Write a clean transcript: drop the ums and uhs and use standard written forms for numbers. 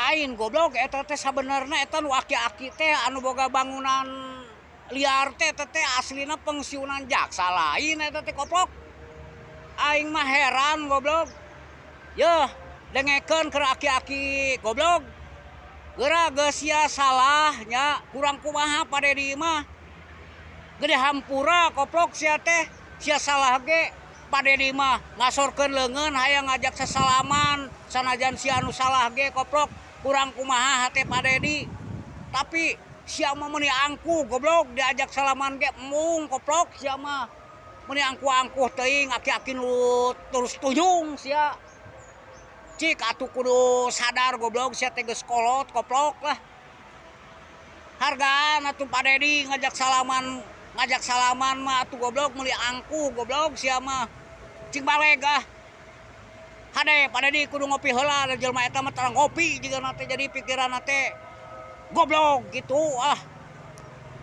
Lain goblok, eta teh sabenerna eta nu aki-aki teh anu boga bangunan liar teh, eta teh aslina pensiunan jaksa lain eta teh, koplok. Aing mah heran, goblok. Yeuh, dengekeun keur aki-aki goblok. Geura geus sia salah nya, kurang kumaha Pak Dedi mah. Gede hampura, koplok, sia teh. Sia salah ge Pak Dedi mah ngasorkeun leungeun hayang ngajak sesalaman sanajan sia anu salah ge, koplok. Kurang kumaha hate Pak Dedi, tapi sia mah meuni angkuh, goblok. Diajak salaman ge embung, koplok. Sia mah meuni angkuh-angkuh teuing, aki-aki nu terus tunjung sia. Cik atuh, kudu sadar, goblok. Sia teh geus kolot, koplok lah. Hargaan atuh Pak Dedi ngajak salaman, ngajak salaman mah atuh, goblok. Meuli angkuh, goblok, sia mah. Cing baleg ah. Hade Pak Dedi kudu ngopi heula da jelema eta mah tarang ngopi jigana teh, jadi pikiranna teh goblok gitu ah.